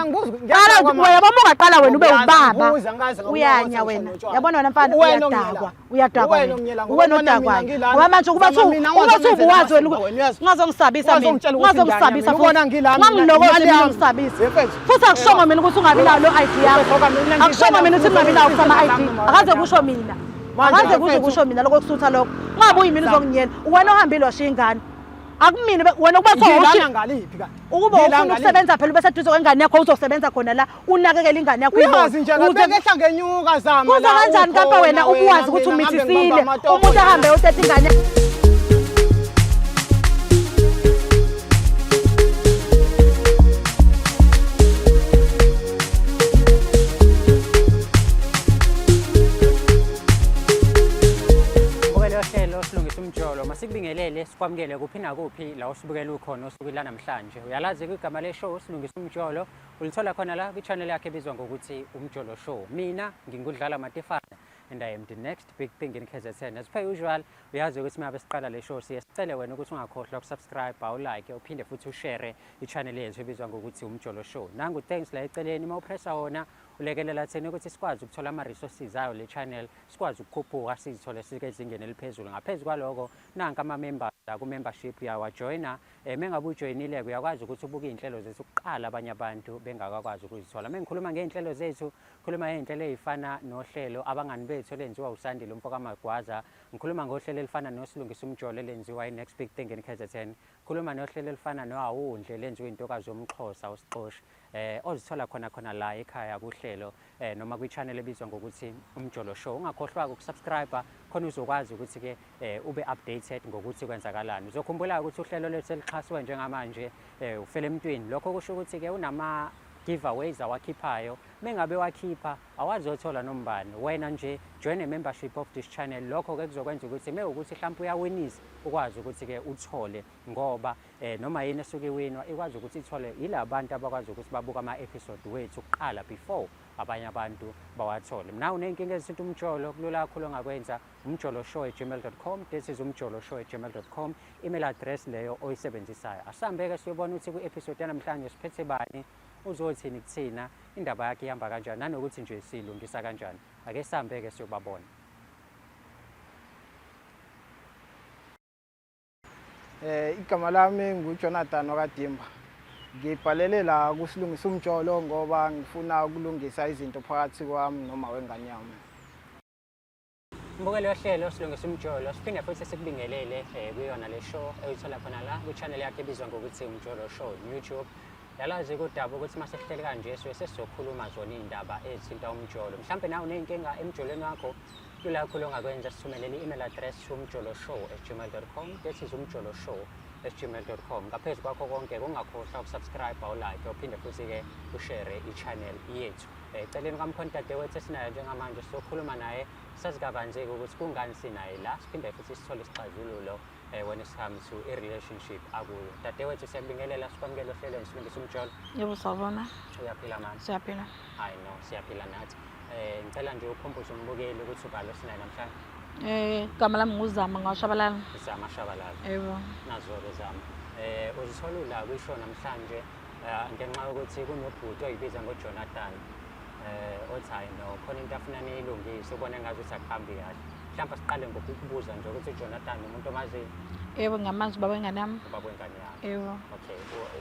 Mina ngibuza, Qala ngiyadakwa wena uma ungaqala wena ube Ngiyazi, ubaba. ngibuza, angikaze ngakubuza Uyanya ukuthi wena. ngisho notshwala. Yabona wena mfana Uwena uyadakwa. ongiyela. Uyadakwa. Uwena wena. ongiyela ngoba Uwena ubona mina odakwayo. ngilana. Ngoba manje ukuba Zama thu mina ukuba ungazongenzela thu ubuwazi wena amasimba wena, uyazi. ungazongisabisa mina. Ungazongitshela ukuthi Ungazongisabisa ngiyanya mina. Ubona ngilana mina, Ungangilokothe imali mina yami. ungisabise. Yefethu. Futhi akushongo mina ukuthi ungabi nayo lo ID yakho. Yefethu, mina ngicela Akushongo mina ukuthi ungabi nawo kusama ID. Ngicela Akaze kusho mina. Manje, Akaze kuze yefethu. kusho mina lokho kusutha lokho. Ungabuyi mina uzonginyela. Wena ohambile washiya ingane. Akumina wena ukuba kuthiwa Ngilana ushiya ngaliphi kanti? ukuba Ngilana ufuna ngaliphi? ukusebenza phela ube seduze kwengane yakho uzosebenza khona la unakekele ingane yakho uyibone. Uyazi nje Uze- ngabekehla ngenyuka zama kuza la kanjani kampe ukhona wena ubuwazi ukuthi mina ngihambe umithisile ngibamba amatoho umuntu la. ahambe uyothatha ingane. Mbukeli yohlelo silungisa umjolo, masikubingelele sikwamukele kuphi nakuphi la usibukela ukhona osukwini lanamhlanje. Uyalazi igama le show silungisa umjolo, ulithola khona la kwi-channel yakhe ebizwa ngokuthi Umjolo Show. Mina ngingudlala Matifana and I am the next big thing in KZN. As per usual, uyazi ukuthi uma siqala le show siye sicele wena ukuthi ungakhohlwa ukusubscribe, awulike, uphinde futhi ushare i-channel yethu ebizwa ngokuthi Umjolo Show. Nangu thanks la eceleni, uma upressa wona ulekelela thina ukuthi sikwazi ukuthola ama-resources ayo le channel, sikwazi ukukhuphuka sizithole sike ezingeni eliphezulu. Ngaphezu kwaloko, nanka ama-members ku-membership uyawajoyina. Mengabe ujoyinile-ke uyakwazi ukuthi ubuke iy'nhlelo zethu kuqala abanye abantu bengakakwazi ukuzithola. Uma ngikhuluma ngey'nhlelo zethu, ngikhuluma ngey'nhlelo ey'fana nohlelo Abangani Bethu elenziwa uSandile umfokaMagwaza, ngikhuluma ngohlelo elifana noSilungisa Umjolo elenziwa i-Next Big Thing in KZN, ngikhuluma nohlelo elifana noAwundle elenziwa intokazi yomXhosa uSixoshi, ozithola khona khona la ekhaya kuhlelo noma kwi-channel ebizwa ngokuthi Umjolo Show. Ungakhohlwa ukusubscribe khona uzokwazi ukuthi-ke ube updated ngokuthi kwenzakalani. Uzokhumbula ukuthi uhlelo lwethu elixhasiwe njengamanje ufele emntwini. Lokho kusho ukuthi-ke unama giveaways awakhiphayo. Mengabe wakhipha awazothola nombani. Wena nje join a membership of this channel. Lokho-ke kuzokwenza ukuthi mewukuthi mhlawumbe uyawinisa ukwazi ukuthi-ke uthole, ngoba noma yini esuke iwinwa ikwazi ukuthi ithole yila bantu abakwazi ukuthi babuke ama-episode wethu kuqala before abanye abantu bawathole. Mna uney'nkinga ezithinta umjolo, kulula kakhulu ongakwenza umjoloshow@gmail.com. This is umjoloshow@gmail.com, email address leyo oyisebenzisayo. Asihambe-ke siyobona ukuthi kwi-episode yanamhlanje siphethe bani, uzothini kuthina, indaba yakhe ihamba kanjani, nanokuthi nje siyilungisa kanjani. Ake sihambe-ke siyobabona. Igama lami nguJonathan wakwaDimba. Ngibhalele la kusilungisa umjolo ngoba ngifuna ukulungisa izinto phakathi kwami noma wengane yami. Mbukeli yohlelo silungisa umjolo, siphinde futhi sikubingelele kuyona le show oyithola khona la kwi-channel yakhe ebizwa ngokuthi Umjolo Show YouTube. Yalazi kudaba ukuthi uma sesihleli kanje suke sesizokhuluma zona iy'ndaba ezithinta umjolo. Mhlampe nawe uney'nkinga emjolweni wakho, lula kakhulu ongakwenza, sithumelele i-email address umjoloshow@gmail.com. That is umjoloshow@gmail.com. Ngaphezu kwakho konke, ungakhohlwa ukusubscribe, awulike, uphinde futhi-ke ushare i-channel yethu. Eceleni kwamkhona dadewethu esinayo njengamanje, sizokhuluma naye sazi kabanzi-ke ukuthi kungani sinaye la, siphinde futhi sithole isixazululo when it comes to i-relationship akuyo. Dadewethu, siyakubingelela, sikwamukele ohlelweni silungisa umjolo. Yebo, sawubona. Uyaphila mama? Siyaphila. Hayi no, siyaphila nathi. Ngicela nje ukhumbuze umbukeli ukuthi ubani osinaye namhlanje. Igama lami nguZama ngwaShabalala. Zama Shabalala. Yebo. Nazo-ke Zama. Uzithola ula kwisho namhlanje ngenxa yokuthi kunobhuti oyibiza ngoJonathan. Othi hayi no, khona into afuna niyilungise, ubone ngazuthi akuhambi kahle. Mhlawumbe siqale ngokukubuza nje ukuthi uJonathan umuntu omaziyo? Yebo, ngiyamazi, ubaba wengane yami. Ubaba wengane yakho. Yebo. Okay,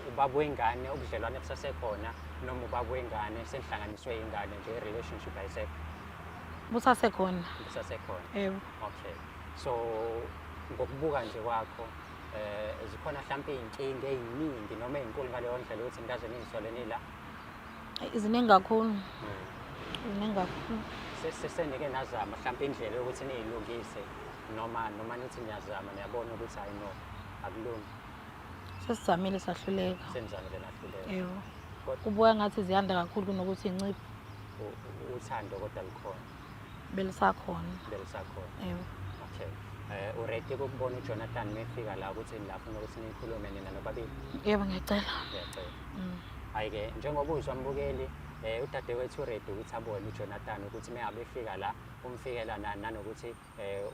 ubaba wengane ubudlelwane busasekhona noma ubaba wengane senihlanganiswe ingane nje i-relationship ayisekho? Busasekhona. Busasekhona. Yebo. Okay. So ngokubuka nje kwakho zikhona mhlawumbe iy'nkinga ey'ningi noma ey'nkulu ngaleyo ndlela ukuthi nikaze nizithole nila? Ziningi kakhulu. Ziningi kakhulu. Senike nazama mhlawumbe indlela yokuthi niyilungise noma nithi niyazama niyabona ukuthi hayi no akulungi? Sesizamile sahluleka. Senizamile nahluleka. Yebo. Kubuka ngathi ziyanda kakhulu kunokuthi inciphe. Uthando kodwa lukhona. Belisakhona. Belisakhona. Yebo. Okay. Uready ukubona uJonathan mefika la ukuthi la ufuna ukuthi nikhulume nina nobabili? Yebo, ngiyacela. Ngiyacela. Hhayi-ke njengoba uzwa mbukeli udadewethu uready ukuthi abone uJonathan ukuthi mengabe efika la umfikela nani nanokuthi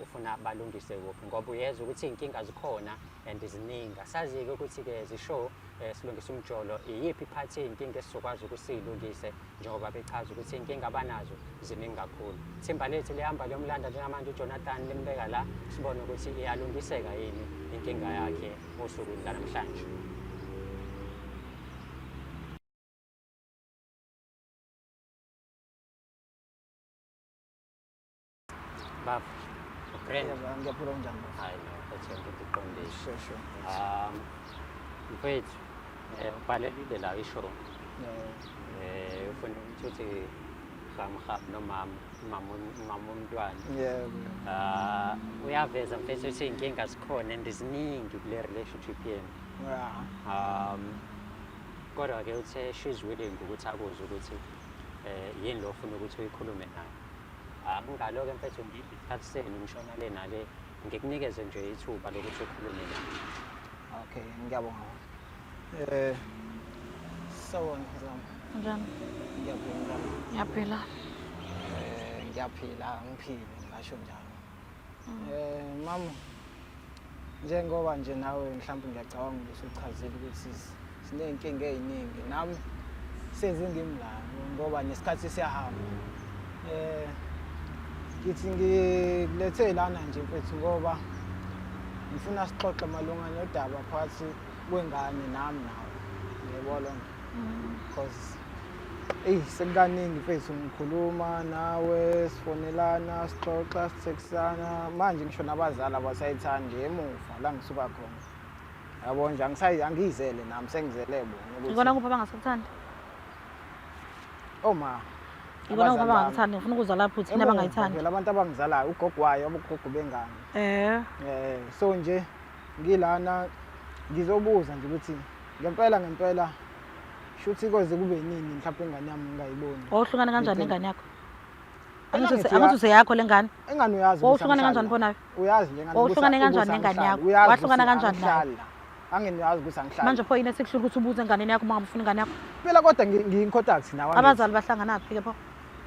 ufuna balungise kuphi ngoba uyezwa ukuthi iy'nkinga zikhona and ziningi. Asazi-ke ukuthi-ke zisho silungisa umjolo iyiphi iphathi yey'nkinga esizokwazi ukuthi siyilungise njengoba bechaza ukuthi iy'nkinga abanazo ziningi kakhulu. Thimba lethu lihamba liyomlanda njengamanje uJonathan limbeka la sibone ukuthi iyalungiseka yini inkinga yakhe osukwini lanamhlanje. Baba, ugrand. Yebo, ngiyaphila unjani baba? Hayi no, phethe yonke into iqondile. Sure, sure. Mfethu, ubhalelile la isho. Yeah. Ufuna ukuthi uthi ham ham nomama, umama umama womntwana. Yebo. Ah, uyaveza mfethu ukuthi iy'nkinga zikhona and ziningi kule relationship yenu. Yeah. Kodwa-ke uthe she's willing ukuthi akuzwe ukuthi yini lo ofuna ukuthi uyikhulume naye. Akungalo-ke mfethu ngidle isikhathi senu ngishona le nale ngikunikeze nje ithuba lokuthi ukhulume naye. Okay, ngiyabonga. Sawubona Zama. Njani? Ngiyaphila njani? Ngiyaphila. Ngiyaphila, ngiphile, ngisho njalo. Mama, njengoba nje nawe mhlawumbe ngiyacabanga ukuthi uchazile ukuthi siney'nkinga ey'ningi nami sezingimlando ngoba nesikhathi siyahamba. Ngithi ngikulethe lana nje mfethu ngoba ngifuna sixoxe malunga nodaba phakathi kwengane nami nawe. Ngiyayibona loo nto. Because eyi sekukaningi mfethu ngikhuluma nawe sifonelana sixoxa sithekisana manje ngisho nabazali abasayithandi emuva la ngisuka khona. Yabo nje angisayi angiyizele nami sengizele bona ukuthi Ikona kuphi abangasakuthandi? oma Ikona kuphi abazali bami. abangakuthandi? Ngifuna ukuzwa lapho ukuthi yini Emuva abangayithandi. phela abantu abangizalayo ugogo wayo abogogo bengane. So nje ngilana ngizobuza nje ukuthi ngempela ngempela shuthi koze kube nini mhlawumbe ingane yami ngingayiboni. Wawuhlukana kanjani Ngicela- nengane yakho? Phela Angithi ngithi angithi useyakho le ngane. Ingane uyazi ukuthi Wawuhlukana angihlali kanjani la. pho nayo? Uyazi nje ngane Wawuhlukane ukuthi- kanjani ukuthi nengane angihlali. yakho? Uyazi Wahlukana ukuthi kanjani nayo? angihlali la. Angeni uyazi ukuthi angihlali. Manje pho yini esikuhlula ukuthi ubuze enganeni yakho uma ngabe ufuna ingane yakho? Phela kodwa ngiyi-contact nawe angithi. Abazali bahlanganaphi ke pho?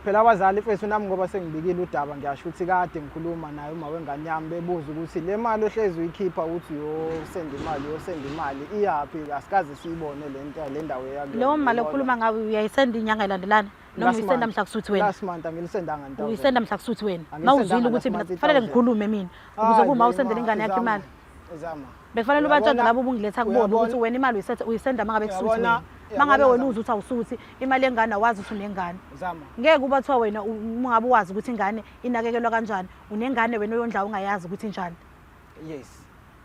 Phela abazali mfethu nami ngoba sengibikile udaba ngiyasho ukuthi kade ngikhuluma naye uma wengane yami bebuza ukuthi le mali ohlezi uyikhipha ukuthi uyosenda imali uyosenda imali iyaphi asikaze siyibone le nto le ndawo eyakuyona. Leyo mali okhuluma ngayo uyayisenda inyanga ilandelana noma Last uyisenda month. mhla kusuthi wena? Last month angilisendanga nto. Uyisenda mhla kusuthi wena. Angilisendanga Mawuzwile ukuthi last mina month kufanele i-thousand. ngikhulume mina ukuze Hayi, kuma nje, usendele ingane yakho izama, imali. Izama. Bekufanele ubatshele Uyabona- labo ubungiletha kubona uyabona- ukuthi wena imali uyisenda mangabe kusuthi Uyabona- wena. Mangabe uyabona wena Zama. uze uthi awusuthi imali yengane awazi ukuthi unengane. Zama. Ngeke uba kuthiwa wena uma ngabe wazi ukuthi ingane inakekelwa kanjani, unengane wena oyondla ungayazi ukuthi injani. Yes.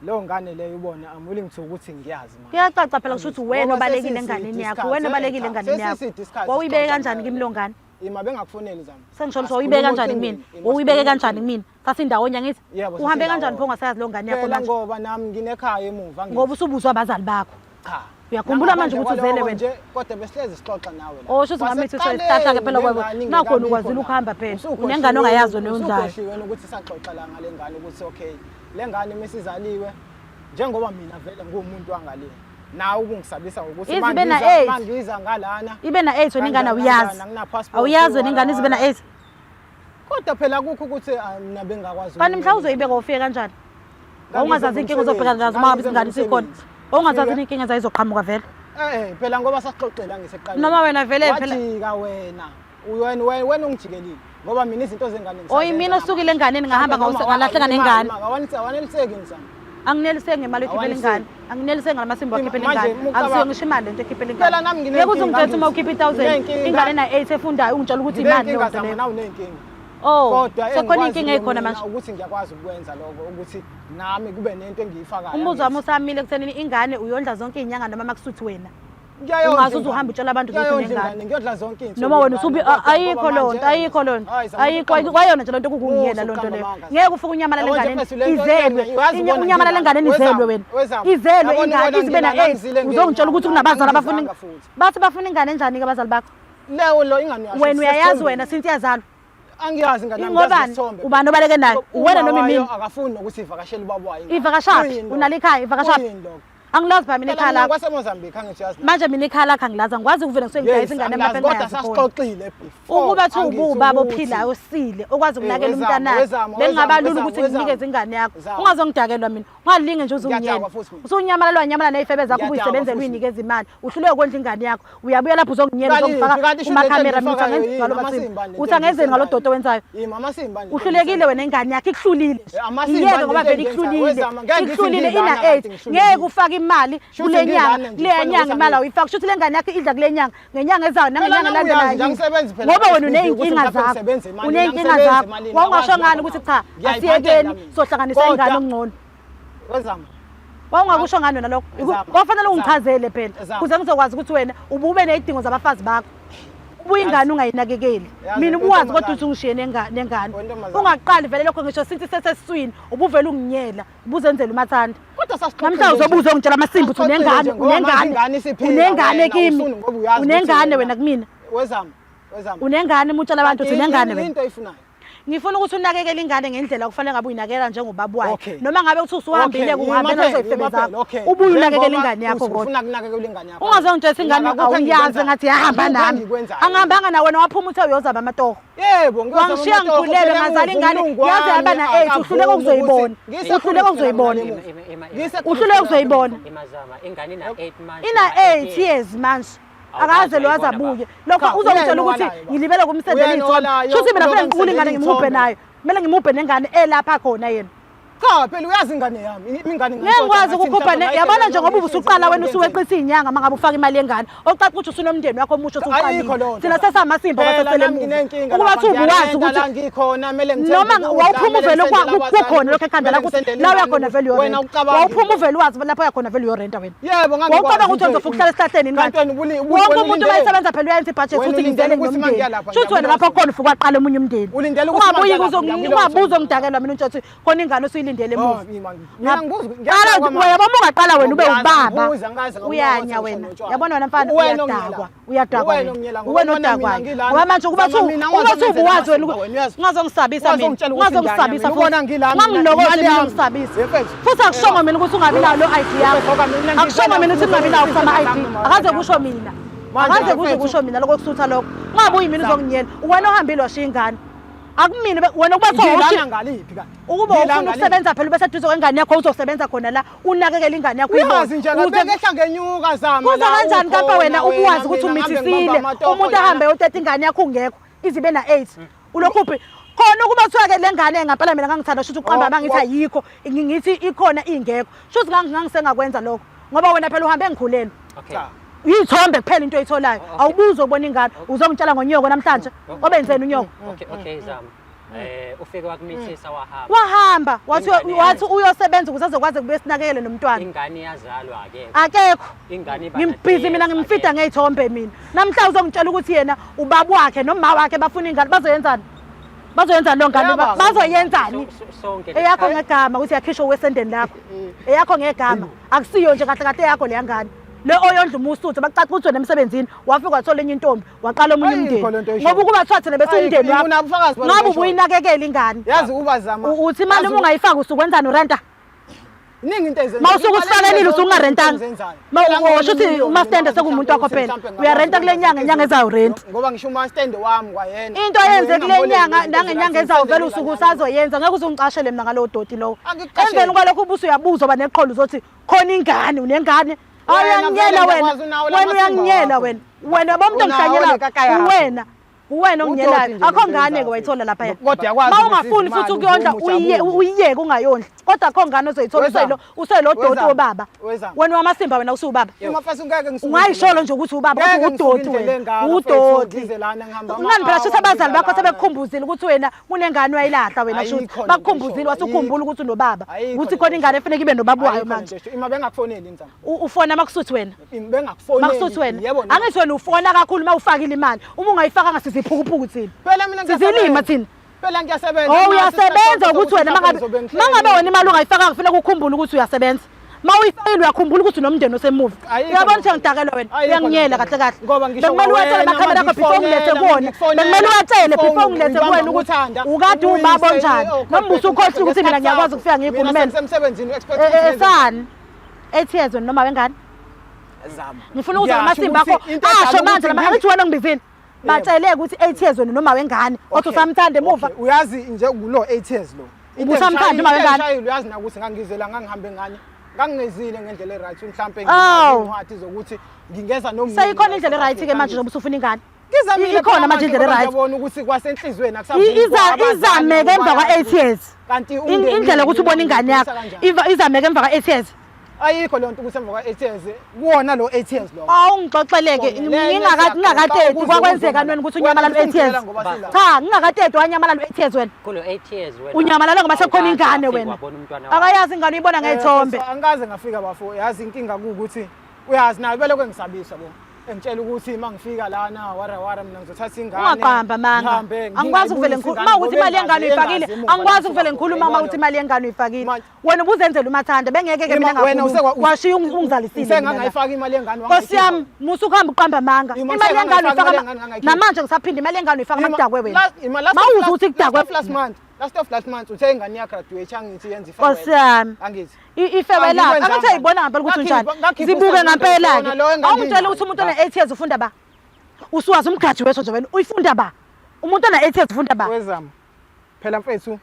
Leyo ngane leyo ubone I'm willing to ukuthi ngiyazi manje. Kuyacaca phela kusho ukuthi wena Ngoba obalekile sesiside enganeni yakho, isikhathi, wena obalekile cha, enganeni yakho. sesiside isikhathi Wawuyibeke sixoxa kanjani ngayo kimi le. leyo ngane? Ima bengakufoneli Zama. Sengisholo ukuthi wawuyibeke kanjani Asikhulume kumina? ocingweni, ima Wawuyibeke sikhulume kanjani ocingweni. kumina? Sasindawonye angithi? Yebo, Uhambe kanjani sasindawonye. pho ungasayazi leyo ngane yakho Phela manje? ngoba nami nginekhaya emuva angithi. Ngoba usubuzwa abazali bakho. Cha. Uyakhumbula manje ukuthi uzele Nangaphandle wena? kwalokho nje kodwa besihlezi sixoxa nawe la. Oh, shuthi ngamithi isihlahla ke phela Kwasekuqaleni kwebo. Nakhona lengane ukwazile ingekabikho ukuhamba la. phela. Usukhohliwe Unengane ongayazi wena oyondlayo. Usukhohliwe wena ukuthi saxoxa la ngale ngane ukuthi okay, le ngane misizaliwe njengoba mina vele nguwumuntu wangale. Nawe ukungisabisa ngokuthi Ize ibe na eight. mangiza ngalana. Ibe na 8 wena ingane Kanjani, awuyazi. kanjani, angina-passport, Awuyazi wena ingane ize ibe na wala, 8. Kodwa phela akukho ukuthi mina bengakwazi. Kanti mhla uzoyibeka ufike kanjani? Wawungazazi inkinga ozobhekana nazo uma ngabe ingane isikhona. Wawungazazi inkinga ezayizoqhamuka vele. Phela ngoba sasixoxela ngisekuqaleni. Noma wena vele phela Wajika wena. Wena wena wena ungijikelile ngoba mina izinto zengane ngisazenza. Oyi mina osukile enganeni ngahamba ngalahleka nengane. Awaneliseki ngizama. Angineliseki ngemali oyikhiphela ingane. Angineliseki ngalamasimba okhiphela Manje, ingane. uma ucabanga- Akusiyo ngisho imali lento ekhiphela ingane. Phela nami nginenkinga Ngeke uze ungitshele ukuthi uma angithi. ukhipha i-1000 Nginenkinga. ingane na 8 efundayo ungitshela ukuthi imali leyo Nginenkinga nto zama leyo. nawe unenkinga. Oh, Kodwa sekukhona engikwaziyo inkinga ekhona mina manje. ukuthi ngiyakwazi ukwenza lokho ukuthi nami kube nento engiyifakayo. Umbuzo wami usamile ekuthenini ingane uyondla zonke iy'nyanga noma makusuthi wena. Ngiyayondla Ungaze uze ingane. uhambe utshela abantu ukuthi Ngiyayondla unengane. ingane, ngiyodla zonke iy'nsuku Noma wena ingane, usubi kodwa ayikho ngoba leyo nto, manje- ayikho leyo nto. Hayi, Zama, Ayikho uqamba- kwayona nje lento kukungiyela Musa loo nto uqamba leyo. amanga. Ngeke ufike unyamalale Yabo nje enganeni mfethu, le nto izelwe. uyazi ubona Unyamalale enganeni Wezama, izelwe wena. wezama. Izelwe Yabona ingane ubona izibe na ngilana, 8. ngizile Uzongitshela ukuthi kunabazali abafuna angizanga futhi. bathi bafuna ingane enjani ke abazali bakho? Leyo lo ingane uyasho Wena uyayazi isithombe. wena since iyazalwa. Angiyazi ingane yami, ngiyazi Ingobani? isithombe. Ubani obaleke nayo? Uma Uwena noma wayo imina? Akafuni nokuthi ivakashele ubaba wayo. ingane. Ivakashaphi? Kuyini lokho? Unalo ikhaya, ivakashaphi? Kuyini lokho? Angilazi phela mina Phela ikhaya mina lakho. kwaseMozambique angithi uyazi. Manje mina ikhaya lakho angilazi, angikwazi ukuvela ngisuke ngidayisa Yes, ingane yami angilazi, lapha kodwa engingayazi khona. sasixoxile before. Ukuba thi Angithi ubuwubaba ukuthi- ophilayo osile okwazi Eh, ukunakekela wezama, umntanakhe, wezama, bekungaba wezama, lula ukuthi wezama. ngikunikeze ingane yakho. Zama. Ungazongidakelwa mina, ungalinge nje uze unginyele. Ngiyadakwa futhi mina. Usunyamalala wanyamalala ney'febe zakho Ngiyadakwa ubuyisebenzela futhi. uyinikeza imali. Uhluleke ukondla ingane yakho. Uyabuya lapho uzonginyela Kanti uzongifaka yiphi? Kanti isho lento kumakhamera mina uthi engiyifakayo angenzeni yini? ngalo Amasimba bathini. lento Uthi angenzeni ngalo engiyisenzayo. doti owenzayo. Yimi amasimba lento Uhlulekile wena ingane yakho ikuhlulile. Eh, amasimba Iyeke ngoba lento vele engiyenzayo. ikuhlulile. Wezama, ngeke ngithi Ikuhlulile ngilana ina kanti 8. ngihlulekile. Ngeke ufake imali Shuthi kule nyanga, ngilana nje, kule kufanele nyanga ukuthi imali awuyifaki. Shuthi le ngane yakho idla kule nyanga, ngenyanga ezayo Phela nangenyanga nami uyazi nje, elandelayo. angisebenzi phela Ngoba wena la ukuthi uney'nkinga mhlawumbe zakho. ngisebenze emalini, Uney'nkinga angisebenzi zakho. emalini, Wawungasho akwazi ngani lokho ukuthi cha, Ngiyayiphathela asiyekeni mina. sohlanganisa Kodwa- ingane okungcono. Wezama. Wawungakusho ngani wena lokho? Zama. Kwafanele Zama. ungichazele phela Zama. ukuze ngizokwazi ukuthi wena ubube nezidingo zabafazi bakho. Ubuye ingane ungayinakekeli. Yazi, Mina ubuwazi kodwa wentombazane. uthi ungishiye nengane. Wentombazane. Ungaqali vele lokho ngisho since sesesiswini ubuvele unginyela, ubuzenzela umathanda. Kodwa sasixoxile Namhlanje nje. uzobuza ungitshela amasimba uthi Sasixoxile unengane, nje ngoba manje unengane. ingane isiphila Unengane wena, kimi. usunu ngoba uyazi ukuthi Unengane wena- wena kumina. Wezama. Wezama. Unengane uma utshela abantu uthi Kanti unengane yini wena. into oyifunayo? Ngifuna ukuthi unakekele ingane ngendlela okufanele ngabe uyinakekela njengobaba wayo. Okay. Noma ngabe uthi usuhambile Okay, uhambe yima nazo phela, izifebe yima phela, zakho. okay. Ubuye unakekele Njengoba ingane yakho uthi kodwa. Ufuna kunakekela ingane yakho. Ungazongitshela ingane Akukho awuyazi engikwenzayo. ngathi yahamba Akukho nami. engikwenzayo. Angihambanga nawe wena waphuma uthe uyozama amatoho. Yebo, ngiyozama Wangishiya amatoho, ngikhulelwe phela ngazala emuva ingane umlungu yaze yaba wami na-8 uhluleka akavumi ukuzoyibona. ukuthi- Uhluleka ukuzoyibona. Uhluleka ukuzoyibona. Imazama ingane ina 8 months. Ina 8 years manje. Awukaze Akaze lo wayibona, azabuye. Lokho Cha, uzongitshela uyena ukuthi owalayo, baba. ngilibele kumsendela Uyena iy'thombe. owalayo, Shuthi mina uloku kufanele ngiqukule ingane engisendela ngimubhe iy'thombe. nayo. Kumele ngimubhe nengane elapha khona yena. Cha, phela uyazi ingane yami. Ingane Ngeke ngikwazi ukukhupha ne yabona nje ngoba ubusuqala wena usuweqisa iy'nyanga uma ngabe ufaka imali yengane. Okucaca ukuthi usunomndeni wakho omusha Ayikho osuqalile. leyo nto. Thina sesamasimba Phela kwasesele nami emuva. nginenkinga Ukuba lapha, thi ubuwazi ngiyarenta ukuthi la ngikhona, kumele ngithenge noma ukudla, wawuphuma kumele uvele ngisendele abazali, kukhona lokho ekhanda kumele lakho ukuthi ngisendele la ingane uyakhona vele wena uyorenta. ucabanga Wawuphuma uvele wazi lapho uyakhona vele uyorenta wena. Yebo, ngangikwazi Wawucabanga ukuthi ukuthi- uzofika uhlala esihlahleni yini Kanti kanti? wena Wonke umuntu uma ulindeleni? esebenza phela uyayenza ibudget Wena ukuthi ulindele ngizele ukuthi nginomndeni. mangiya lapha, Shuthi wena lapho ngiyabona khona ufika waqala omunye umndeni. Ulindele ukuthi Ungabuyi mangiya lapha, ngiyabona ungabuzi ukuthi- ongidakelwa mina utsho ukuthi khona ingane osuyilindele Oh, emuva. mina mina ngibuza Qala wena uma ungaqala wena ube Ngiyazi, ubaba. ngibuza, ngikaze ngabona Uyanya ukuthi wena. ngisho Yabona wena mfana Uwena uyadakwa. ongiyelayo. Uyadakwa Uwena wena. ongiyelayo, ngoba Uwena ubona mina odakwayo. ngilana. Ngoba manje ukuba Zama thi mina ukuba thi ungazongenzela ubuwazi wena amasimba, wena uyazi. ungazongisabisa mina. Ungazongitshela ukuthi Ungazongisabisa ngiyanya mina, ubona ngilana mina, Ungangilokothe imali mina yami. ungisabise. Yefethu. Futhi akushongo mina ukuthi ungabi nayo lo ID yakho. Yefethu, mina Akushongo mina ukuthi ungabi nawo kusama ID. Ngifuna Akaze kusho mina. Manje, Akaze kuze yefethu. kusho mina lokho kusutha lokho. Ungabuyi mina uzonginyela. Wena ohambile washiya ingane. Akumina wena ukuba Ngilana sowushiya ngaliphi kanti? ukuba Ngilana ufuna ngaliphi? ukusebenza phela ube seduze kwengane yakho uzosebenza khona la unakekele ingane yakho Uyazi nje uyibone. Ukuze- ngabeke ngenyuka zama Kuza la kanjani ukhona kampa wena ubuwazi ukuthi mina ngabe umithisile ngibamba amatoho umuntu lana. ahambe uyoteta ingane yakho ungekho izibe na-8 ulokhu uphi khona ukuba kuthiwa-ke le ngane ngampela mina ngangithanda shuthi uqamba Oh, mangithi ayikho ngithi ikhona ingekho shuthi ngangisengakwenza lokho ngoba wena phela uhambe ngikhulelwe Okay. Cha. iy'thombe kuphela into oyitholayo Oh, okay. awubuzi ukubona ingane uzongitshela ngonyoko namhlanje obenzeni unyoko Okay, okay Zama. Eh ufike wakumithisa wahamba. wahamba wathi Ingane wathi uyosebenza ukuze azokwazi ukubuye sinakekele nomntwana Ingane iyazalwa ke. akekho Ingane iba ngimbhizi mina ngimfida ngey'thombe mina namhlanje uzongitshela ukuthi yena ubaba wakhe noma wakhe bafuna ingane bazoyenzani bazoyenzani leyo ngane Eyababa. bazoyenzani Sonke eyakho ngegama ukuthi yakhishwa wesendeni lakho eyakho ngegama akusiyo nje kahle kahle eyakho leya ngane le oyondla umusuthu bakucaca ukuthi wena emsebenzini wafika wathola enye intombi waqala omunye Ayikho umndeni lento oyishoyo. ngoba ukuba kuthiwa thina bese Ayikho, umndeni wakho unabufakazi balento ngabe oyishoyo. ubuyinakekela ingane Yazi uba zama. uthi imali uma ungayifaki usukwenzani urenta Iningi into ezenzayo. Ma usuke usifakelile usuke ungarentanga. Ma usho ukuthi umastende sekuwumuntu wakho phela. Uyarenta kule nyanga, inyanga ezayo rent. Ngoba ngisho umastende wami kwayena. Into oyenze kule nyanga nangenyanga ezayo vele usuke usazoyenza ngeke uze ungicashele mina ngalowo doti lowo. Angikuqasheli. Emveni kwalokho ubuse uyabuza uba neqholo uzothi khona ingane unengane. Wena Awuyanginyela vele wena. ngiyakwazi unawo la Wena masimba uyanginyela wakho. wena. Wena bomuntu Unawo ongihlanyelayo lekaka yakho. uwena. Uwena Udoti onginyelayo. nje Akho lento ngane ke oyenzayo. wayithola lapha. Kodwa uyakwazi Ma ukuthi ungafuni imali futhi ukuyondla uvume uyiye ujabule. uyiyeke ungayondli. Kodwa akho ngane ozoyithola Wezama. uselo uselo doti Wezama. wobaba. Wezama. Wena wamasimba wena usuwubaba. Uma ngeke ngisuke. Ungayisholo nje ukuthi ubaba Ngeke kodwa ngisuke udoti indlela wena. engaka, mfethu, Udoti. ngize lana ngihamba Ungani phela shuthi ama-hour abazali bakho ngize lana. sebekukhumbuzile ukuthi wena kunengane wayilahla wena Ayikho shuthi. lento Bakukhumbuzile eshoyo, wasukhumbula ukuthi unobaba. Ayikho Ukuthi lento khona ingane efuneka ibe nobaba wayo Ayikho lento manje. eshoyo. Ima bengakufoneli inzama. Ufona makusuthi wena. Bengakufoneli. Makusuthi wena. Yebo. noma. Angithi wena ufona kakhulu uma ufakile imali. Uma ungayifakanga siziphukuphuku thina. Phela mina Sizilima thina. Phela ngiyasebenza. Oh Naso uyasebenza isikhathi ukuthi wena mangabe mhlawumbe ngizobe mangabe ngihleli. wena imali ungayifakanga kufuneka ukhumbule ukuthi uyasebenza. Ma uyifakile uyakhumbula ukuthi unomndeni osemuva. Ayikho Uyabona lento. ukuthi ngidakelwa wena. Ayikho Uyanginyela lento. kahle kahle. Ngoba ngisho Bekumele uwatshele kwawena, amakhamera akho before ngilethe mangikufonela, kuwona. mangikufonela, Bekumele uwatshele ifoni before ngilethe uyibamba kuwena ukuthi ngokuthanda, ukade ubaba uyise, onjani. oh, Noma usukhohlwa ukuthi mina ngiyakwazi ukufika Mina ngiyikhulumele. sengisemsebenzini, expect Eh, ukuthi eh, ngenze- Esani? 8 years wena noma wengane. Zama. Ngifuna ukuzwa Ngiyasho amasimba ukuthi akho. into edala Asho manje ukuthi lama angithi wena ongibizile. Batshele ukuthi 8 years wena noma wengane. Othi Okay, usamthanda emuva. okay. Uyazi nje kulo 8 years lo. Into Ubusamthanda uma engishayile- wengane? into engishayile uyazi nakuthi ngangizela ngangihambe ngani. Ngangingezile ngendlela e-right mhlampe Awu. ngincwadi zokuthi ngingeza nomndeni. Seyikhona indlela e-right ke manje njengoba usufuna ingane. Ngizamile Ikhona phela manje indlela ngoba e-right. Ngiyabona ukuthi kwasenhlizweni akusavumi Iza izameke emva kwa-8 years. Kanti umndeni Indlela yokuthi ubone ingane yakho kanjani? Izameke emva kwa-8 years. Ayikho leyo nto ukuthi emva kwa-8 years kuwona lo 8 years lo. Awungixoxeleke ngingakateti kwakwenzeka nweni ukuthi unyamalala u-8 years. Cha, ngingakateti wanyamalala u-8 years wena. Kulo 8 years wena. Unyamalala ngoba sekukhona awukaze ingane wafika wena. wabona umntwana wakho. Akayazi ingane uyibona ngey'thombe. Angikaze ngafika bafo, yazi inkinga kuwukuthi uyazi nayo belokhu engisabisa bo. Engitshela ukuthi uma ngifika lana wara wara mina ngizothatha ingane. Ungaqamba amanga. ngihambe, Angikwazi ukuvele ngingayibuyisi ngikhulume. ingane Uma ukuthi imali ngoba yengane engazi uyifakile, emuva angikwazi la ukuvele ngikhulume uma ukuthi imali yengane uyifakile. Manje- Wena ubuzenzela umathanda bengeke ke mina Ima- wena ngakhuluma. usekwa- Washiya ungizalisile. mina la. Usengangayifaki imali yengane Nkosi yami, musa ukuhamba uqamba amanga. Ima, Imali yengane usengangayifaki uyifaka imali yengane, ngangayikhiphi. namanje ngisaphinda imali yengane uyifaka makudakwe wena. Mawuze ukuthi kudakwe. Last month, last of last month uthe ingane iya-graduate angithi yenza i-farewell. Nkosi yami. Angithi. Ifewela Angikwenzanga. angathi ayibona ngempela ukuthi unjani. Ngakhipha Zibuke u-700 ngempela yona ke. lo enganginayo. Awungitshela ukuthi umuntu ona-8 years ufunda ba? Usuwazi umgaji wesho nje wena uyifunda ba? Umuntu ona-8 years ufunda ba? Wezama. Phela mfethu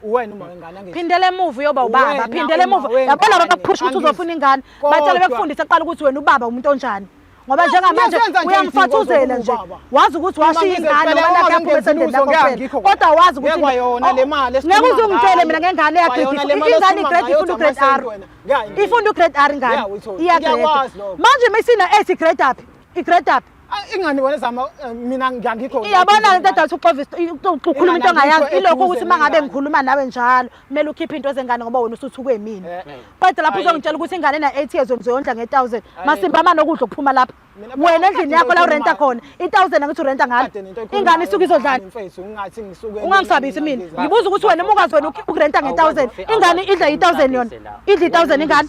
uwena uma wengane angithi. Phindela emuva uyoba ubaba, Wena phindela uma emuva. wengane, Yabona laba bakuphusha ukuthi angithi. uzofuna ingane. Batshele Kodwa- bekufundise kuqala ukuthi wena ubaba umuntu onjani. Ngoba njengamanje Ngiyasenza nje uyangifathuzela izinto nje. zobubaba. Wazi ukuthi washiya Uma ngize ingane phela ngoba uma nakho yaphuma ngingenzi esendeni lutho, lakho ngeke kuphela. angikho Kodwa wazi ukuthi Ngeke kwayona le mali Ngeke esikhuluma uze ungitshele ngayo. mina ngengane yakhe Kwayona le mali ingane esikhuluma igrade ngayo ifunda ugrade R. amasenti wena. Ngeke. Ifunda ugrade R ingane. Yeah, uyithole. Iyagrade. Ngiyakwazi lokho. Manje mesina 8 igrade up. Igrade up. Ah, Ingane wena zama mina ngiyangikho. Iyabona lento edathi uxova ukhuluma into Ingane ongayazi angikho ilokho ukuthi eduze uma ngabe nengane. ngikhuluma nawe njalo kumele ukhiphe into zengane ngoba wena usuthukwe mina. Eh, Kodwa lapho Ayikho. uzongitshela ukuthi ingane ena 8 years wena uzoyondla nge-1000. Ayikho. Masimba amane okudla okuphuma lapha. Mina Wena endlini yakho la into urenta khona i-1000 angithi urenta ngalo. Kade nento oyikhulumayo Ingane isuke izodlani? Mfethu ungathi ngisuke Ungangisabisi mina. Ngibuza ukuthi wena uma ukwazi wena ukhipha ukurenta nge-1000. Ingane idla i-1000 yona. Idla i-1000 ingane.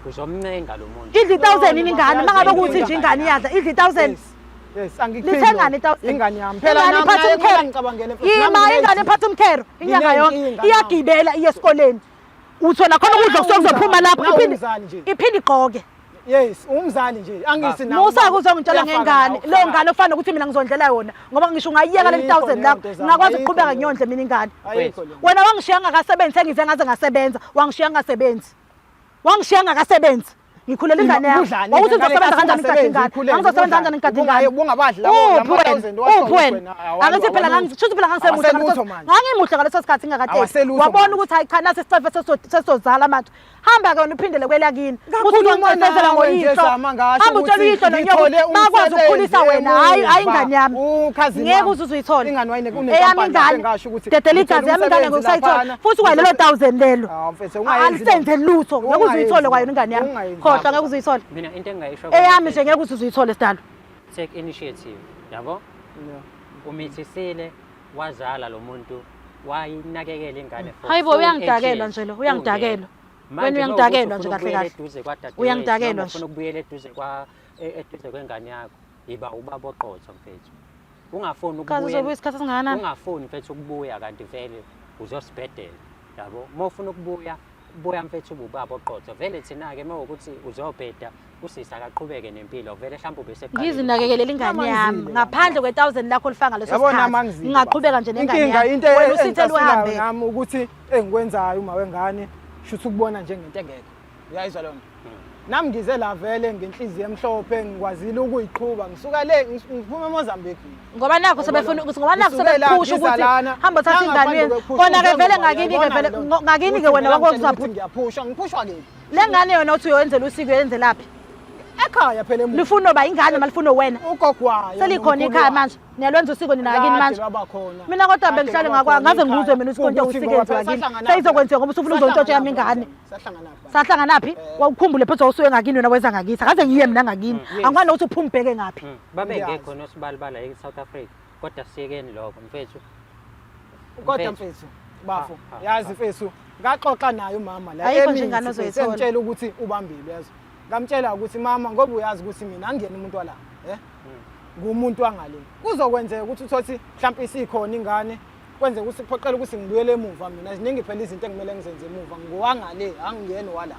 Uzomncenga lo muntu. Idla i-1000 yini ingane? No, Uma ngabe kuwukuthi nje ingane iyadla, idla i-1000. Yes. Yes, angikuphiki. Lithengani lokho. i-1000? Ingane yami. Phela Ingane nami iphatha naye kumele umkhero. ngicabangele mfethu. Nami Ima ingane nginenkinga. iphatha umkhero inyanga yonke Nginenkinga nami. iyagibela iye esikoleni. Uthola khona ukudla kusuke kuzophuma lapho Nawe iphinde umzali nje. iphinde igqoke. Yes, umzali nje. Angithi nawe. Musa kuzongitshela Uyafaka ngengane. nawe, Leyo ngane ofana nokuthi mina ngizondlela yona ngoba ngisho ungayiyeka le Ayikho 1000 leyo lakho nto zami, ngingakwazi ayikho ukuqhubeka leyo. ngiyondle mina ingane. Ayikho leyo. Wena wangishiya ngakasebenzi sengize ngaze ngasebenza, wangishiya ngasebenzi. Wangishiya ngakasebenzi. Ngikhulela ingane yakho. Udlani? Wawuthi uzosebenza kanjani ngigade Ungasebenzi, ingane? ukhulele, Angizosebenza kanjani ngigade ingane? Ubungabadli labo Uphi lama wena? 1000 washo Uphi wena? wena, awalwa, Angithi phela awalutho. ngangishuthi phela ngangisemuhle Awaselutho ngaleso manje. ngangimuhle ngaleso sikhathi ngingakateki. Awaselutho Wabona manje. ukuthi hayi cha nasi isicefe sesozala manje. Hamba ke wena uphindele kwelakini. Uthi Ngakhuluma uzongicefezela nawe nje ngoyihlo. Zama, ngasho Hamba utshela ukuthi uyihlo nonyoko ngithole bakwazi ukukhulisa umsebenzi wena. Hayi hayi emuva. ingane yami. Ukhazini Ngeke wami. uze uzuyithole. Ingane wayine Eyami kunenkampani lapho ingane. engasho ukuthi Dedela ngithole igazi yami ingane umsebenzi ngokusayithola. laphana. Futhi kwalelo 1000 lelo. Ah, mfethu, ungayenzi Alisenze lutho. Ngeke uze Ungayenzi uyithole kwayona ingane yami. Ungayenzi. Khohlwa ngeke uze uyithole. Mina into engingayisho Eyami nje ngeke uze uyithole sidalo. take initiative, yabo? Yeah. Umithisile wazala lo muntu wayinakekela ingane for Hayi bo, full eight uyangidakelwa years. nje lo, uyangidakelwa. Ungekho. Wena Manje uyangidakelwa mawukuthi nje ufuna kahle ukubuyela kahle. eduze kwadadewethu, Uyangidakelwa noma nje. ufuna ukubuyela eduze kwa eduze kwengane yakho, yiba ubaba oqotho mfethu. Ungafuni Kaze ukubuyela. uzobuya isikhathi esingakanani? Ungafuni mfethu ukubuya kanti vele uzosibhedela. Yabo? Uma ufuna ukubuya, buya mfethu ube ubaba oqotho. Vele thina-ke uma ukuthi uzobheda, usisi akaqhubeke nempilo vele mhlawumbe ubeseqalile. Ngizinakekelela ingane Nama yami ngizile, ngaphandle kwe-1000 lakho olifaka ngaleso Yabona sikhathi. mangizile. Ngingaqhubeka nje nengane Inkinga yami. into Wena usithele engicasulayo uhambe. nami ukuthi engikwenzayo uma wengane shuthi ukubona njengento engekho. Uyayizwa leyo nto? Nami ngize la vele ngenhliziyo emhlophe ngikwazile ukuyiqhuba ngisuka le ngiphuma eMozambique. Ngoba nakho sebefuna ukuthi ngoba nakho Ngisuke la, sebephusha ngiza ukuthi lana. hamba uthatha ingane Nangaphandle yenu. kwephush, Kona ke vele njengoba ngakini ke uyayibona vele leyo nto. ngakini ke Ukuthi wena vele wakho ngitshela uzaphi. ukuthi ngiyaphushwa, ngiphushwa kephi? Le ngane yona uthi uyoyenzela usiko uyoyenzelaphi? Ekhaya phela emuva. Lifuna ba ingane malifuna wena. Ugogo wayo. Selikhona nomkhulu ikhaya wayo. manje. Niyalwenza usiko nina ngakini Kade manje. lwaba khona. Mina kodwa Kade bengihlale lwaba ngakwa khona ngaze ikhaya. ngibuzwe mina ukuthi konke Kuwukuthi usiko ngoba enziwa phela kini. sahlangana Seyizokwenziwa ngoba usufuna uzontshontsha yami ingane. Sahlanganaphi? Sahlanganaphi? Wawukhumbule phela wawusuke ngakini wena weza ngakithi. Akaze ngiye mina ngakini. Angikwazi nokuthi uphume ubheke ngaphi. Babengekho nosibalibala e-South Africa kodwa siyekeni lokho mfethu. Kodwa mfethu bafo Ah, ah, yazi mfethu ngaxoxa naye umama la Ayikho nje emithi, ingane mfethu, ozoyithola. engitshela ukuthi ubambile yazi. Ngamtshela ukuthi mama ngoba uyazi ukuthi mina angiyena umuntu wala, eh? Ngumuntu wangale. Kuzokwenzeka ukuthi uthothi mhlawumbe isikhona ingane Kwenzeka ukuthi kuphoqela ukuthi ngibuyele emuva mina. Ziningi phela izinto engimele ngizenze emuva. Ngiwangale, angiyena wala.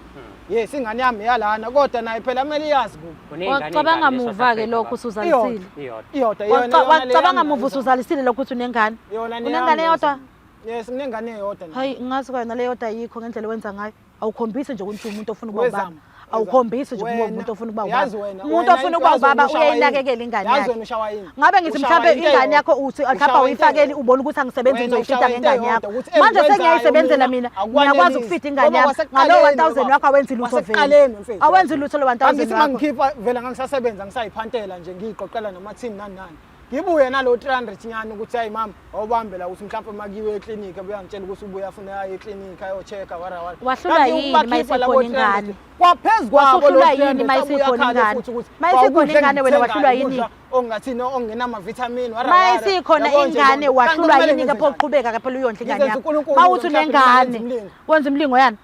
Yes, ingane yami yalana kodwa naye phela kumele iyazi kubo. Uney'ngane Wacabanga ey'ngaki e-South muva-ke Africa, lokho baba? usuzalisile. Iyodwa. Iyodwa yona yona le Wacabanga yami muva nayo. usuzalisile lokho ukuthi unengane. Yona Unengane neyami eyodwa? Yes, nginengane eyodwa. nami. Hayi ngazi kwayona le yodwa ayikho ngendlela owenza ngayo. Awukhombisi nje ukuthi umuntu ofuna ukuba ubaba. Wezama. Awukhombisi nje ukuba Wena, umuntu ofuna ukuba yazi ubaba. wena, Umuntu wena ofuna ukuba yazi wena ubaba ushawa yini? uyayinakekela ingane Yazi yakhe. wena ushawa yini? Ngabe ngithi Ushawa mhlambe into ingane eyodwa. yakho uthi mhlawumbe Ushawa into awuyifakeli eyodwa. ubona ukuthi angisebenzi Wena ngizoyifida ushawa into ngengane yakho. eyodwa, ukuthi Manje engikwenzayo sengiyayisebenzela mina mina. akukwanelisi. Ngiyakwazi ukufida ingane Ngoba yami. Ngalo kwasekuqaleni 1000 baba. wakho awenzi lutho vele. Kwasekuqaleni mfethu. Awenzi lutho lo 1000 Angithi wakho. mangikhipha vele ngangisasebenza ngisayiphantela nje ngiyiqoqela namathini nani nani. Ngibuye nalo 300 nyana ukuthi hayi mama awubambe la ukuthi mhlawumbe makiwe eklinikhi abuye angitshela ukuthi ubuye afuna aye eklinikhi ayo-check-a wara wara. Wahlulwa Kanti yini ukubakhipha uma labo isikhona ingane? 300, Kwaphezu kwabo lo Wasuhlulwa yini 300 uma abuye isikhona akhale ingane? futhi ukuthi Uma isikhona kwawukudla ingane wena wahlulwa engikuthengayo, yini? ukudla ongathini ongenama-vitamin wara Ma wara. isikhona Yabo nje ingane loo nto. wahlulwa Kanti kumele yini ngenze ke pho njani? uqhubeka ke phela uyondla ingane Ngizenza yakho. uNkulunkulu Ma uthi mhlawumbe unengane ngenza umlingo. wenza umlingo yani.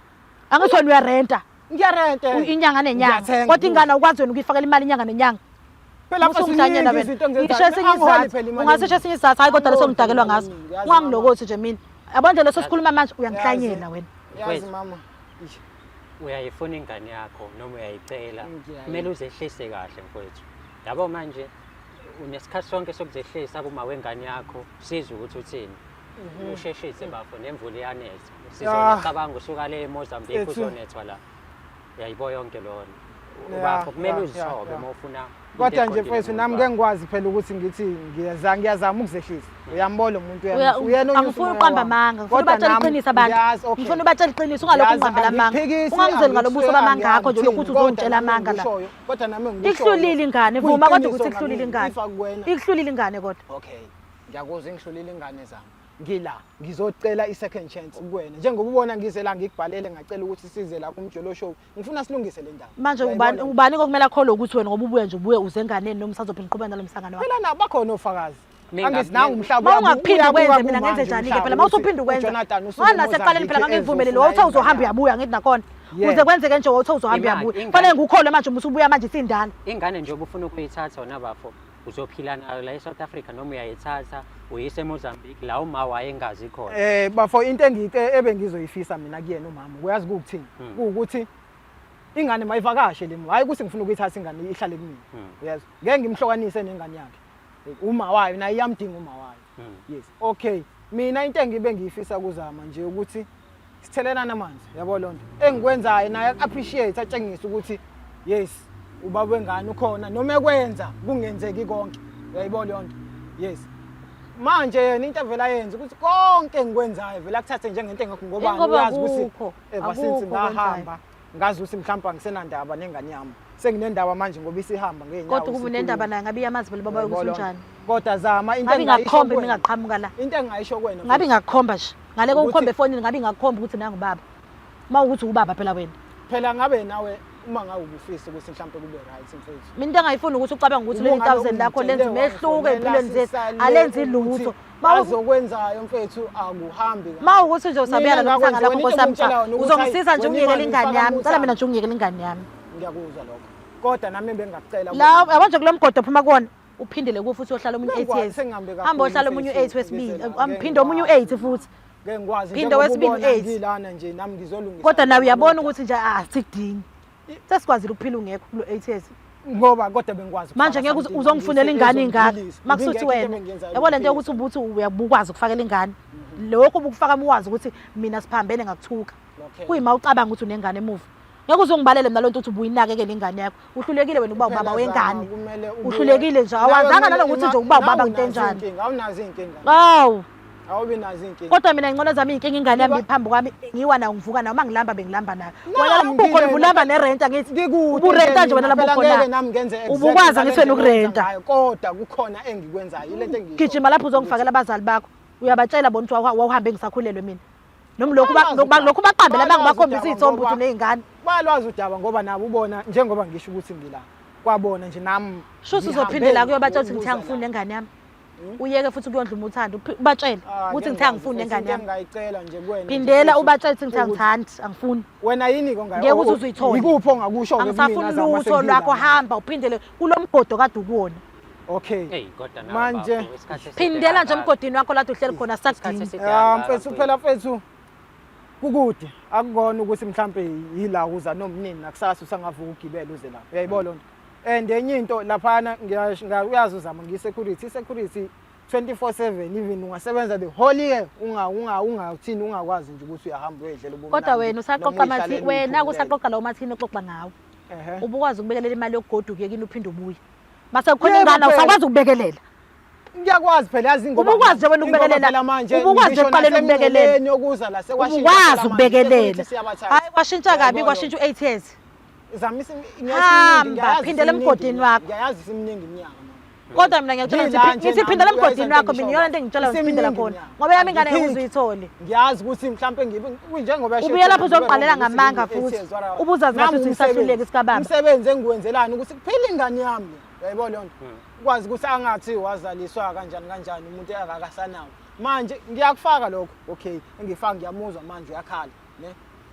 Angithi wena uyarenta Ngiyarenta. inyanga nenyanga. Ngiyathenga Kodwa ingane awukwazi wena ukuyifakela imali inyanga nenyanga. Phela mfethu Usungihlanyela ziningi wena. izinto engizenzayo. Ngisho esinye Angiholi isizathu. phela imali Ungasisho eningi. esinye isizathu hayi kodwa leso Angiholi phela ngidakelwa imali ngaso. eningi, yazi Ungangilokothi nje mina. Yabo nje leso sikhuluma manje uyangihlanyela wena. Yazi mama. Eish. Uyayifuna ingane yakho noma uyayicela, Ngiyayi- kumele uzehlise kahle mfowethu. Yabo manje unesikhathi sonke sokuzehlisa kuma wengane yakho, sizwe ukuthi uthini. Usheshise bafo nemvula iyanetha. Ah. Sizocabanga usuka le eMozambique Ethu. uzonethwa la. Uyayibo yonke lona. Yeah, Ubafo kumele yeah, uzithobe yeah, uma ufuna into Kodwa nje eqondile mfethu nomuntu nami wakho. ngeke ngikwazi phela ukuthi ngithi ngiyaza ngiyazama ukuzehlisa. Uyambona umuntu Uya- uyena uyena onyusa Angifuni umoya ukuqamba wami. amanga, ngifuna Kodwa ubatshele nami iqiniso abantu. ngiyazi, okay. Ngifuna ubatshele iqiniso ungalokhu Ngiyazi, ungqambela amanga. angiphikisi, Ungangizeli ngalobuso angikutheni, bamanga akho nje lokhu uthi kodwa uzongitshela nami amanga la. engikushoyo, Kodwa nami engikushoyo. Ikuhlulile ingane, vuma kodwa ukuthi Kuyiqiniso ikuhlulile ngamina, ingane. ifa kuwena. Ikuhlulile ingane kodwa. Okay, ngiyakuzwa ingihlulile ingane zami. Ngila ngizocela i-second chance kuwena. Njengoba ubona ngize la ngikubhalele ngacela ukuthi size la kuMjolo Show. Ngifuna silungise le ndaba. Manje Uyayibona? ubani ubani kokumele akholwe ukuthi wena ngoba ubuye nje ubuye uze enganeni noma usazophinda uqhubeka nalo msangano wakho. Phela nabo bakhona ofakazi. Minga- Angithi nangu umhlaba Ma uyabu- ungaphindi uyabuka ukwenze mina kumanje ngenze njani-ke umhlaba phela ma ukuthi usuphinde ukwenza. uJonathan usuke Ngani nasekuqaleni phela eMozambique ngangikuvumelile ezofuna wawuthe uzohamba ingane. uyabuya ngithi nakhona. Yeah. Kuze kwenzeke nje wawuthe uzohamba Imali, uyabuya. ingane. Kufanele ngikukholwe manje uma usubuya manje isindala. Ingane nje ubufuna ukuyithatha wena bafo uzophila nayo la eSouth Africa noma uyayithatha uyise eMozambique la uma wayengazi khona. Eh bafo into engiyike ebengizoyifisa mina kuyena umama uyazi kukuthini kuwukuthi ingane mayivakashe le hayi ukuthi ngifuna ukuyithatha ingane ihlale kumina uyezwa ngeke ngimhlukanise nengane yakhe uma wayo naye iyamdinga uma wayo yes okay mina into engibe ngiyifisa kuzama nje ukuthi sithelelana amanzi yabo lonto engikwenzayo naye appreciate atshengise ukuthi yes ubaba wengane ukhona noma ekwenza kungenzeki konke uyayibona leyo nto yes manje yena into evela yenza ukuthi konke engikwenzayo vele akuthathe njengento engekho ngoba Ingoba uyazi ukuthi akukho, ever since akukho ngahamba ngazi ukuthi mhlawumbe angisenandaba nengane yami senginendaba manje ngoba isihamba ngeenyawo Kodwa ukuba unendaba naye ngabe iyamazi phela ubaba Uyayibona ukuthi leyo nto? unjani. Kodwa zama into Ngabe engingayisho ingakukhomba kuwena- mina ingaqhamuka la. Into engingayisho kuwena Ngabe ingakukhomba nje. Ngale Ukuthi- kokukhomba efonini ngabe ingakukhomba ukuthi nangu baba. Uma ukuthi ubaba phela wena. phela ngabe nawe uma ngabe ubufisa ukuthi mhlawumbe kube right mfethu. Mina into engayifuni ukuthi ucabange ukuthi leli Ubungabe 1000 lakho lenza ungitshele umehluko wangifonela empilweni zethu. sisale Alenzi ukuthi lutho. Azokwenzayo mfethu akuhambi kahle. Ma ukuthi nje usabuyela Mina lo msanga ngakwenza, lakho wena into Nkosi yami engikutshela cha. yona ukuthi, Uzongisiza hayi, nje wena ungiyekele imali ingane uyifaka yami. Cela muthanga. mina nje ungiyekele ingane yami. Ngiyakuzwa lokho. Kodwa nami bengakucela La yabo nje kulo mgodo ophuma kuwona uphindele kuwo futhi uyohlala omunye Ngeke u-8 years. sengihambe kakhulu Hamba ohlala omunye mfethu, u-8 wesibili. ngizela, ngeke Amphinde omunye ngikwazi. u-8 futhi. Ngeke ngikwazi Phinde njengoba wesibili ubona u-eight. ngilana nje nami ngizolungisa. Kodwa nawe uyabona ukuthi nje asikudingi. Sesikwazile ukuphila ungekho kulo 8 years. Ngoba kodwa bengikwazi Manje ukufaka ngeke something uzongifunela ngiyise ingane ingaka. ezongiphilisa. Makusuthi Ibingekho into wena. ebengiyenzayo Yabo lento yokuphilisa. yokuthi ubuthi uyabukwazi ukufakela ingane. Lokho ubukufaka muwazi ukuthi mina siphambene ngakuthuka. Okay. Kuyima ucabanga ukuthi unengane emuva. Ngeke uzongibalele mina lonto ukuthi ubuyinakekela ingane yakho. Uhlulekile wena ukuba Phela ubaba Zama, wengane. kumele ubuye- Uhlulekile nje Nawe awazanga kumele nalokuthi nje ukuba nawe ubaba into unazo enjani. iy'nkinga, Awunazo iy'nkinga. Awu. Awubi nazo iy'nkinga. Kodwa mina ngcono zami iy'nkinga ingane yami Ngiba- iphambi kwami ngiwa nayo ngivuka nayo uma ngilamba bengilamba nayo. Nami Wena lapho ukhona ngilena. ubulamba nerent angithi. Ngikude Uburenta nje wena mina, lapho phela ngeke ukhona. nami ngenze exactly Ubukwazi angithi wena ngale ndlela ukurenta. owenza ngayo, Kodwa kukhona engikwenzayo ile nto engiyishoyo. Gijima lapho uzongifakela abazali bakho. Uyabatshela bona ukuthi wawuhambe ngisakhulelwe mina. Noma lokhu Bayalwazi udaba. lokhu baqambela Bayalwazi bangibakhombisa udaba iy'thombe ukuthi ngoba- uney'ngane. Bayalwazi udaba ngoba nabo ubona njengoba ngisho ukuthi ngila. Kwabona nje nami. Shuthi ngihambe uzophindela kuyobatshela ukuthi ngithe ukuza angifuni la. nengane yami. Uyeke futhi ukuyondla umuthando ubatshele Ah, ukuthi ngeke ngithe angifuni ngikwazi, nengane futhi yami. into engingayicela nje kuwena nje Phindela futhi ubatshele ukuthi ngithe ukuthi angithandi, angifuni. Wena yini kongayo? Ngeke uze uzuyithole. Ikuphi ongakusho ke Angisafuni lutho lwakho hamba uphindele kulo mgodo kade ukuwona. Okay. Hey kodwa nawe Manje- bafo, isikhathi eside Phindela nje kangaka. emgodini wakho lade uhleli khona Isikhathi sakudinga. eside Ya kangaka, mfethu phela mfethu kukude akukona ukuthi mhlambe yila uza noma nini nakusasa usangavuka ugibele uze lapha uyayibona loo nto and enye into laphana uyazi uzama ngiyi-security i-security 24/7 even ungasebenza the whole year unga unga ungathini ungakwazi nje ukuthi uyahamba uyodlela ubumnandi Kodwa wena usaqoqa noma amathini, uyihlalele wena uyiphumulele. usaqoqa lawo mathini oxoxa ngawo. Ehhe. Ubukwazi ukubekelela imali yokugoduka kini uphinde ubuye. Mase kukhona Yebo, ingane phela. awusakwazi ukubekelela. Ngiyakwazi phela yazi ngoba Ubukwazi nje wena ingoba ukubekelela. phela manje Ubukwazi nje ngisho ekuqaleni ukubekelela. nasemngceleni yokuza la sekwashintsha Ubukwazi phela manje, ukubekelela. i-security siyabathatha. Hayi kwashintsha kabi Uyayibona kwashintsha u8 years. Zama Hamba, ngiyazi phindela isiminingi emgodini iminyaka. wakho. Ngiyayazi isiminingi iminyaka mama. Kodwa mina ngiyakutshela Ngila ngithi nje ngithi nami, phindela emgodini uyayizwa wakho into mina iyona into engitshela yona Isiminingi phindela khona. iminyaka. Ngoba yami ingane ngeke Ngiphinde. uzuyithole. Ngiyazi ukuthi mhlampe ngibe njengoba esho Ubuye lapho ukuthi uzoqalela ngibe ngamanga ukuthi futhi. ngibe eight years, Ubuzazi ngathi Nami uthi ngisahluleka sikababa. Umsebenzi engiwenzelani ukuthi kuphile ingane yami le. Uyayibona leyo nto. Ukwazi ukuthi angathi wazaliswa kanjani kanjani umuntu akakasanawo. Manje ngiyakufaka lokho. Okay, engifaka ngiyamuzwa manje uyakhala, ne?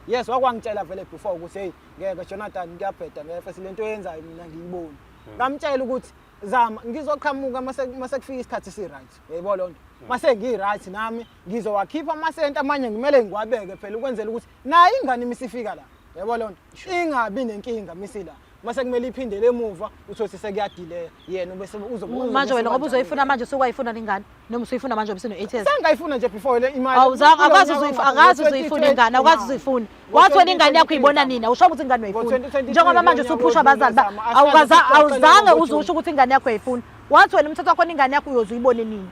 Yes, wakwangitshela vele before ukuthi hey ngeke Jonathan ngiyabheda ngeke first lento oyenzayo mina ngiyiboni. Ngamtshela ukuthi zama ngizoqhamuka mase mase kufika isikhathi si right. Uyayibona leyo nto. Mase ngi right nami ngizowakhipha amasenti amanye ngimele ngiwabeke phela ukwenzela ukuthi nayo ingane imisifika la. Uyayibona leyo nto. Ingabi nenkinga misila. Mase kumele iphindele emuva uthole sekuyadileya yena ubese uzobe Manje wena ngoba uzoyifuna manje usukwayifuna lengane noma usuyifuna manje ubusino 8 years. Sengayifuna nje before le imali. Awuzange akwazi Kulo uzoyifuna nyaka akazi uzoyifuna ingane awukwazi uzoyifuna. Wathi wena ingane yakho uyibona nini awusho ukuthi ingane uyayifuna. Ngo-2023 Njengoba manje kulo usuphushwa nyaka abazali ba odlule, Zama, awukaza asikaze sixoxele awuzange ngoJuni. uzusho ukuthi ingane yakho uyayifuna. Wathi wena umthetho wakhona ingane yakho uyoze uyibone nini.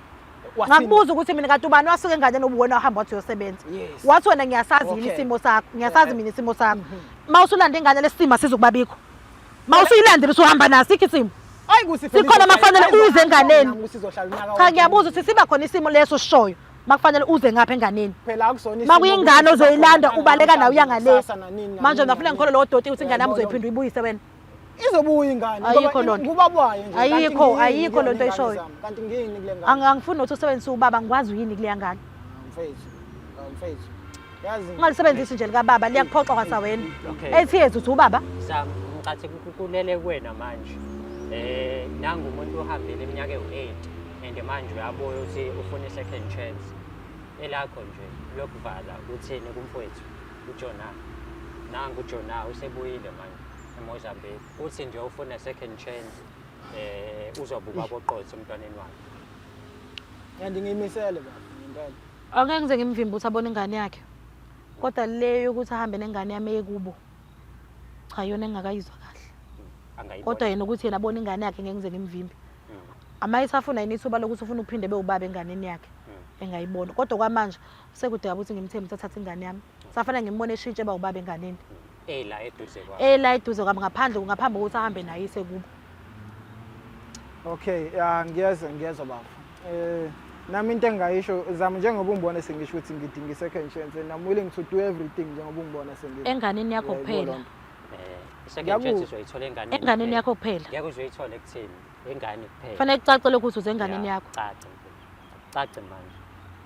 Wathini? Ngakubuza ukuthi mina kanti ubani wasuka enganeni obuwena wahamba wathi uyosebenza. Yes. Wathi wena ngiyasazi yini Okay. isimo sakho, ngiyasazi mina isimo sakho. Uma usulanda ingane lesimo asizukubabikho. Uma usuyilandile usuhamba naso ikho isimo. Ayi kuthi phela Sikhona izohlala- makufanele ayi, uze enganeni. ukuthi izohlala unyaka Cha wonke. ngiyabuza ukuthi siba khona isimo leso sishoyo. Makufanele uze ngapha enganeni. Phela akusona isimo Makuyingane ukuthi ozoyilanda siba khona ubaleka nayo uya ngale. kusasa nanini, nanini, Manje ngafuna nanini. ngikholwe lowo doti ukuthi ingane yami Uyayibona? uzoyiphinda uyibuyise wena. Izobuya ingane. Ayikho ngoba loo nto. Ngubaba wayo nje. Kanti Ayikho, ngiyini ayikho kuyona loo nto ingane oyishoyo. zami? Kanti ngiyini kule ngane? Angifuni nokuthi usebenzise ubaba ngikwazi uyini kuleya ngane. Mfethu, mfethu. Yazi Ungalisebenzisi nje likababa liyakuphoxa kwasawena. Okay. Ethi yethu uthi ubaba. Sam, ngicathi kulele kuwena manje. Nangu umuntu uhambile iminyaka ewu-8 and manje uyabuya uthi ufuna i-second chance. Elakho nje lokuvala uthini kumfowethu uJona. Nangu uJona usebuyile manje eMozambique. Uthi nje ufuna second chance uzobe ubaba oqotho emntwaneni wakhe. And ngiyimisele baba ngempela. Angeke ngize ngimvimbe ukuthi abone ingane yakhe. Kodwa le yokuthi ahambe nengane yami eye kubo. Cha yona engingakayizwa kahle. Angayibona. Kodwa yena ukuthi yena abone ingane yakhe ngeke ngize ngimvimbe. Ama esafuna yini ithuba lokuthi ufuna ukuphinde bewubaba enganeni yakhe. Engayibona. Kodwa kwamanje sekude kabi ukuthi ngimthembe ukuthi athathe ingane yami. Safanele ngimbone eshintshe eba ubaba enganeni. Ela eduze kwakhe. Ela eduze kwami ngaphandle ngaphambi kokuthi ahambe naye ise kubo. Okay, ya ngiyezwa ngiyezwa baba. Nami into engayisho zama njengoba ungibona sengisho ukuthi ngidinga i-second chance and I'm willing to do everything njengoba ungibona sengisho. Enganeni yakho Uyayibona kuphela. loo nto. I-second Ngiyaku- chance uzoyithola enganeni. Enganeni kuphela. yakho kuphela. Ngeke uzoyithola ekutheni, engane kuphela. Fanele kucace lokhu ukuthi uze enganeni Ya, yakho. Cace mfethu. Cace manje.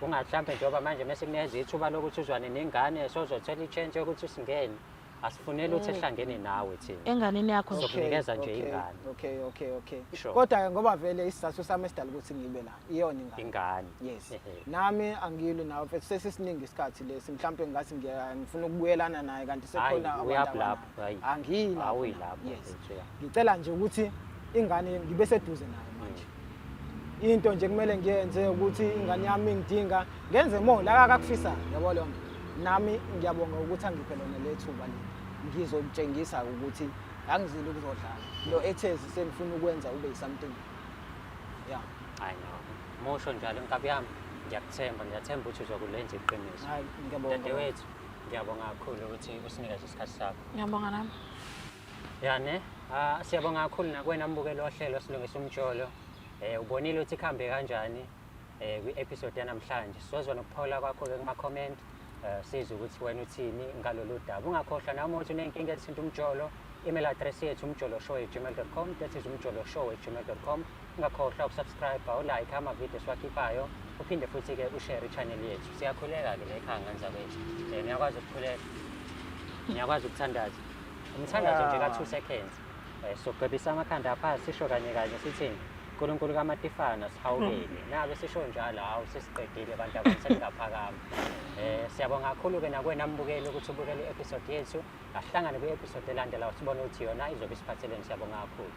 Ungahlampe njengoba manje mase kunikeza ithuba lokuthi uzwane nengane sozothola i-chance yokuthi usingene. Asifuneli ukuthi ehlangene nawe thina. Enganeni yakho nje. Sokunikeza nje Okay, ingane. Okay, okay, okay. Sure. Kodwa ke ngoba vele isizathu sami esidala ukuthi ngibe la iyona ingane. Ingane. Yes. Ehhe. Nami angilwi nawe mfethu sesisiningi isikhathi lesi mhlampe ngathi ngifuna ukubuyelana naye kanti Hhayi, sekhona abantu uyaphi abanayo. lapho, hhayi. Angiyi lapho. Awuyi lapho, Yes. mfethu, ya. Ngicela nje ukuthi ingane ngibe seduze nayo manje. Into nje kumele ngiyenze ukuthi ingane yami ingidinga ngenze more la akakufisayo yabo leyo nto. Nami ngiyabonga ukuthi angiphe lona le thuba le. Ngizokutshengisa ukuthi angizile ukuzodlala. Lo ethezi sengifuna ukwenza ube something. Yeah. Hayi no. Musho njalo nkabi yami ngiyakuthemba, ngiyathemba ukuthi uzokulenza iqiniso. Hayi ngiyabonga. Dadewethu, ngiyabonga kakhulu ukuthi usinikeze isikhathi sakho. Ngiyabonga nami. Ya ne, siyabonga kakhulu nakuwena mbukeli wohlelo Silungisa Umjolo. Ubonile ukuthi kuhambe kanjani kwi-episode yanamhlanje. Sizozwa nokuphola kwakho-ke kuma-comment, sizwe ukuthi wena uthini ngalolu daba. Ungakhohlwa noma uthi unenkinga ethinta umjolo, email address yethu umjoloshow@gmail.com, that is umjoloshow@gmail.com. Ungakhohlwa ukusubscribe, ulike amavidiyo esiwakhiphayo, uphinde futhi-ke ushare i-channel yethu. Siyakhuleka-ke la ekhaya ngane zakwethu. Niyakwazi ukukhuleka, niyakwazi ukuthandaza. Umthandazo nje ka-2 seconds. Sogqibisa amakhanda aphansi, sisho kanye kanye sithini? Nkulunkulu kaMatifana sihawukele. Nabe sisho njalo, hawu, sesiqedile abantu abasengaphakama. Siyabonga kakhulu ke nakwena mbukeli ukuthi ubukele i-episode yethu. Asihlangane kwi-episode elandelayo sibone ukuthi yona izobe isiphatheleni. Siyabonga kakhulu.